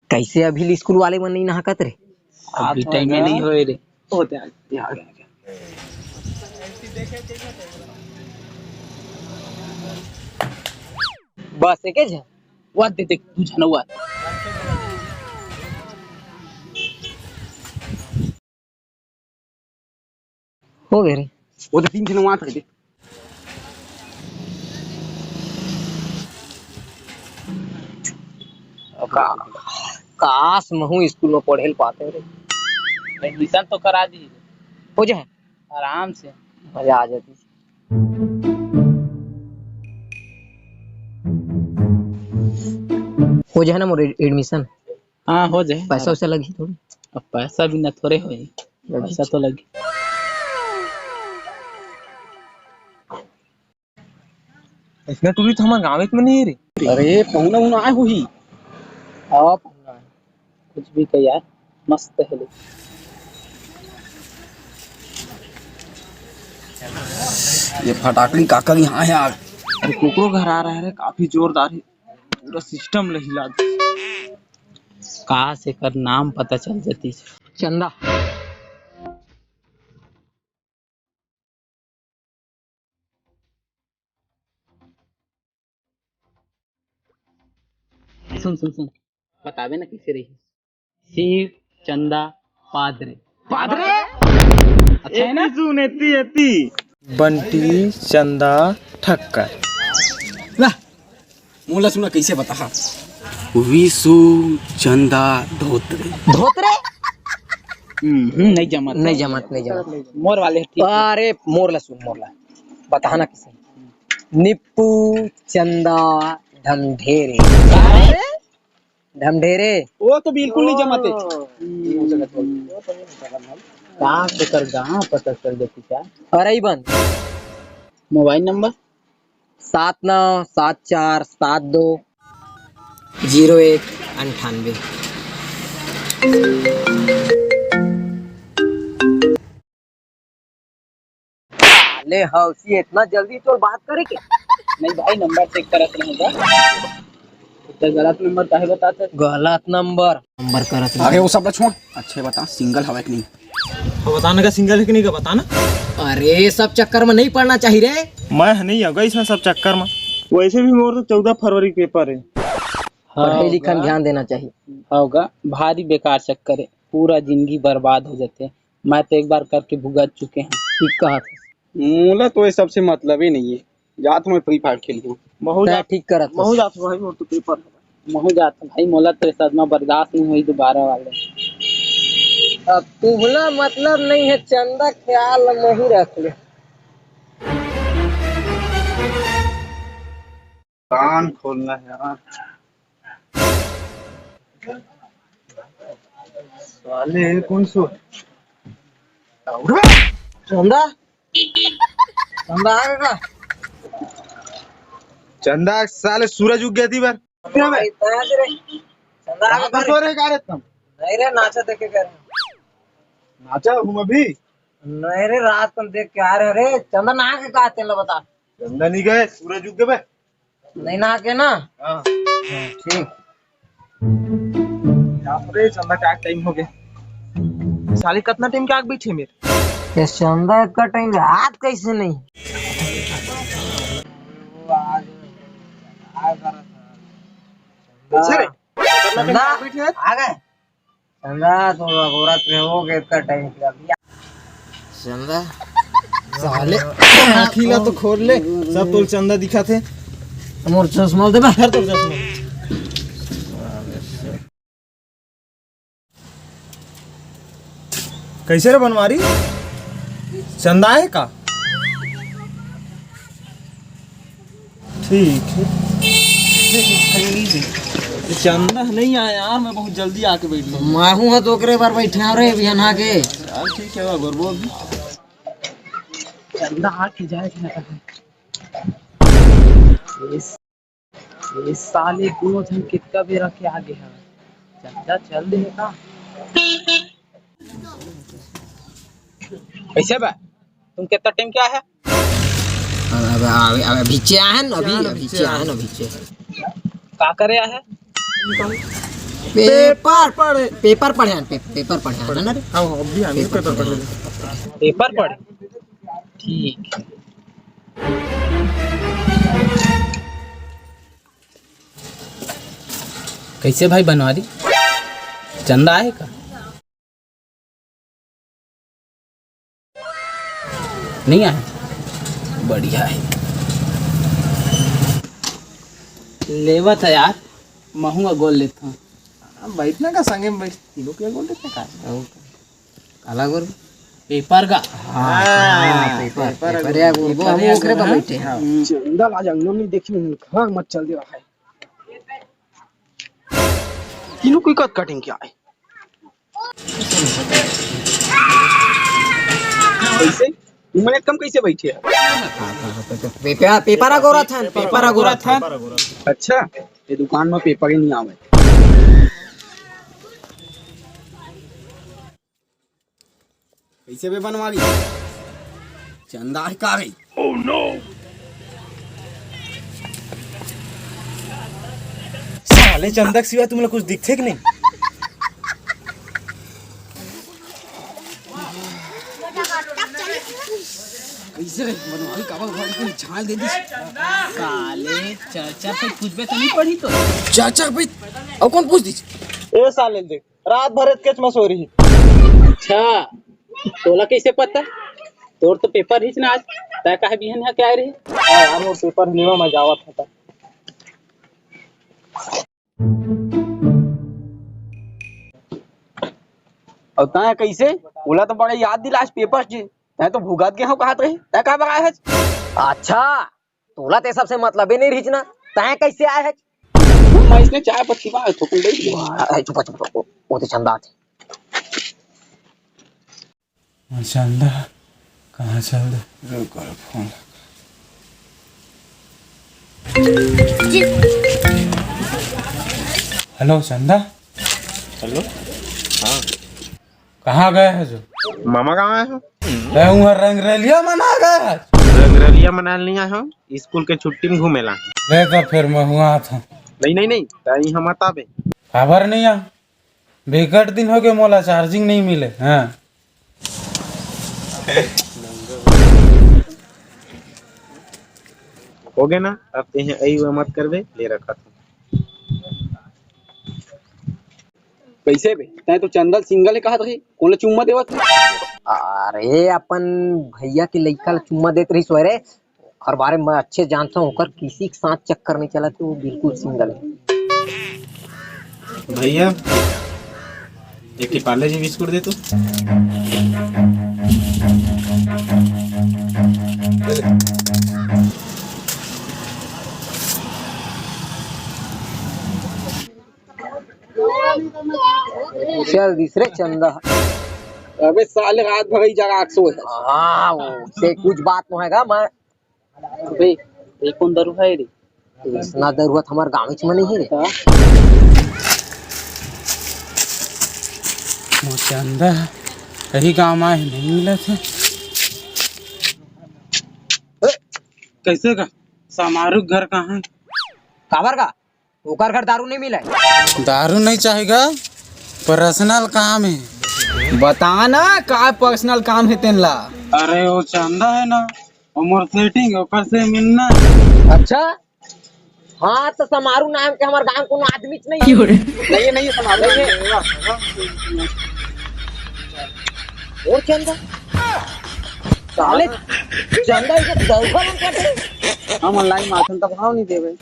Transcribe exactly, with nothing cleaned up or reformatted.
कइसे अभी ले स्कूल वाले मन नइ नहाकत रे? अभी टाइम ही नहीं होए रे। ओ, दे, आ गया, आ गया, आ गया। बस एके झन? वा दे, देख, दू झन हुआ। हो गए रे। वो तो तीन झन वहाँ था दे। का-, काश महू स्कूल में पढ़े ल पाते रे। एडमिशन तो करा दी। हो जाए। आराम से। मजा आ जाती। हो जाए ना मोर एड-, एडमिशन। हाँ, हो जाए। पैसा वैसा लगी थोड़ी? अब पैसा भी ना थोड़े होई, लगी। पैसा तो लगी। इसने टूरी तो हमारे गाँव में नहीं रे। अरे, पहुना उना आए हुई। हाँ, पहुना आए। कुछ भी कह यार, मस्त है ले। ये फटाकड़ी काका की हाँ है यार। अरे, कुकरो घर आ रहा है रे, काफी जोरदार है। पूरा सिस्टम ल हिला दे। कहाँ से कर नाम पता चल जाती। चंदा। सुन, सुन, सुन। बताबे ना कैसे रही। शिव, चंदा, पादरे। पादरे? अच्छा है ना? एती सुन, एती, एती। बंटी, चंदा, ठक्कर। वाह, मोला सुना कैसे बता। विशु, चंदा, धोतरे। धोतरे? हम्म, हम्म, नहीं जमत। नहीं जमत, नहीं जमत। मोर वाले ठीक है। अरे, मोर ला सुन, मोर ला। बता ना किसे। निप्पू, चंदा, ढमढेरे। अरे? ढमढेरे। वो तो बिल्कुल नहीं जमाते। का से कर गाँव पता चल जाती क्या? अरे ही बंद। Mobile number? सात नौ सात चार सात दो जीरो एक अंठानवे। ले हौसी, इतना जल्दी तोर बात करे के? नहीं भाई, नंबर चेक करत रहूंगा। तो गलत नंबर काहे बताते? गलत नंबर, नंबर करत अरे वो सब ला छोड़, अच्छे बता सिंगल हवा कि नहीं? अब बता ना का सिंगल है कि नहीं का बता ना। अरे सब चक्कर में नहीं पड़ना चाहिए रे। मैं ह नहीं अगई इसमें सब चक्कर में। वैसे भी मोर तो चौदह फरवरी के पेपर है। पढ़े लिखन ध्यान देना चाहिए। होगा, भारी बेकार चक्कर है, पूरा जिंदगी बर्बाद हो जाते। मैं तो एक बार करके भुगत चुके हैं। ठीक कहा था। मोला तो ये सबसे मतलब ही नहीं है, जात मैं फ्री फायर खेल लूँ। महू तै जात, ठीक करत महू हस। जात भाई, मोर तो पेपर है। महू जात भाई, मोला तो ये सदमा बर्दाश्त नहीं हुई दोबारा वाले। अब तुहला मतलब नहीं है, चंदा ख्याल महू रख ले। कान खोलना है यार। साले कौन सो? चंदा? चंदा आ गया? चंदा साले सूरज उग गया थी बार। अबे, चंदा आ गया? कहाँ सो रहे, कहाँ रहता हूँ? नहीं रे, नाचा देखे कर। नाचा हूँ अभी। नहीं रे, रात को देख के आ रहे रे। चंदा ना के कहा तेला बता। चंदा नहीं गए, सूरज उग गए बे। नहीं नहा के ना? हाँ। हाँ, ठीक। बाप रे, चंदा का टाइम हो गया। साले कितना टाइम के आग बैठे मेरे। ये चंदा का टाइम हाथ कैसे नहीं? कैसे रे? कितना टाइम के आग बैठे हैं? आ गए। चंदा, तुम अगोरत रहे हो कि इतना टाइम किया? चंदा, साले, आँखी ला तो खोल ले, सब तोल चंदा दिखा थे। मोर चश्मा दे बा। हर तोर चश्मा। कैसे रे बनवारी? चंदा है का? ठीक है। ये चंदा नहीं आया यार, मैं बहुत जल्दी आके बैठ गया। माहू है तो ओकरे बार बैठे हो रे बिहान आके। यार ठीक है, गोरबो अभी। चंदा आके जाए कि ना कहे। ये साले दोनों झन कितना बेरा के आगे हैं। चंदा चल दे का? कैसे बा? तुम कितना टाइम क्या है? अब, अब, अब, अब अभी चे आए हैं ना, अभी, अभी चे आए हैं ना, अभी चे। का करे आए हैं? पेपर पढ़े। पेपर पढ़े हन, पे-, पेपर पढ़े हन, है ना रे? हाँ, हाँ, अभी हम पेपर पेपर पढ़े पढ़े हन। पेपर पढ़े। ठीक है। कैसे भाई बनवारी? चंदा आए का? नहीं आए? बढ़िया है। लेवत है यार, महू अगोल लेत हूँ। हाँ, बैठना का संगे में बैठ, तीनों के अगोल लेते का? काला गोल? पेपर का। हाँ, हाँ, पेपर, पेपर पेपर अगोल। या गोल, वो हम पेपर ओकरे पर अगोल, बैठे हैं। हाँ। चंदा ला जंगल में देखी, घर मत चल दे रहा है। तीनों कोई कट कटिंग क्या है? कैसे? तुमन एकदम कैसे बैठे हो? पेपर, पेपर अगोरत हन, पेपर अगोरत हन। अच्छा, ये दुकान में पेपर ही नहीं आवे। कैसे बे बनवारी? चंदा है का रे? साले चंदा के सिवा तुमला कुछ दिखथे कि नहीं? कैसे रे बनवारी काबर घर के झाल दे दिस? साले चाचा से पूछबे तो नहीं पड़ी तो। चाचा भाई, अब कौन पूछ दिस? ए साले देख, रात भर एतकेच म सो रही। अच्छा, तोला कैसे पता? तोर तो पेपर हिच ना आज, तै काहे बिहान यहाँ के आए रही? हाँ यार, मोर पेपर लेवा मैं जावत था। और तै कैसे? ओला तो बड़े याद दिलास पेपर जी। तै तो भुगत गए हो कहत रही, तै का बगाए है? अच्छा, तोला ते सबसे मतलबे नहीं रहिच ना, तैं कैसे आए है? मैं इसने चाय पत्ती मार थोकन दे दिया। वाह, ए, चुप, चुप, चुप, ओ, ओ तो चंदा आथे। चंदा, कहाँ चल दे? रुक, रुक, फोन। हेलो, चंदा। हेलो, हाँ। कहाँ गए है जो? मामा गाँव आए हो? मैं उहाँ रंगरेलिया मना गए है। रंगरेलिया मनाल नहीं आए हो, स्कूल के छुट्टी में घूमेला। ले तो फिर मैं हुआ था। नहीं, नहीं, नहीं, तई हम बताबे। खबर नहीं आ, बिकट दिन हो गए, मोला चार्जिंग नहीं मिले। हाँ। हो गए ना, अब ते हैं, अई वो मत करबे, ले रखा था। कैसे बे? तैं तो चंदा ल सिंगल है कहत रही, कोन ल चुम्मा देवत है? अरे, अपन भैया के लइका ल चुम्मा देत रही सोरे, ओकर बारे में अच्छे जानता हूँ, ओकर किसी के साथ चक्कर नहीं चला, तो वो बिल्कुल सिंगल है। भैया, एक ठे पार्ले जी बिस्कुट दे तू। चल, दूसरे चंदा। अबे साले, रात भर ही जगह आग सोए। हाँ, वो से कुछ बात नहीं हैगा, मैं अबे, ये कौन दारू है रे? इसना दारू हमार गाँव में नहीं है रे। हाँ? मोर चंदा, यही गाँव में है, नहीं मिला था। ए, कैसे का? समारू घर कहाँ है? काबर का? ओकर घर दारू नहीं मिले। दारू नहीं चाहेगा, पर्सनल काम है। बता ना, का पर्सनल काम है तेन ला? अरे, वो चंदा है ना, वो मोर सेटिंग, ओकर से मिलना। अच्छा, हाँ, तो समारू नाम के हमार गांव कोनो आदमी च नहीं है। नहीं है, नहीं है, समारू नहीं है। और चंदा? साले, चंदा इसे दौड़ल हम करते। हम ऑनलाइन माथन का भाव नहीं देवे।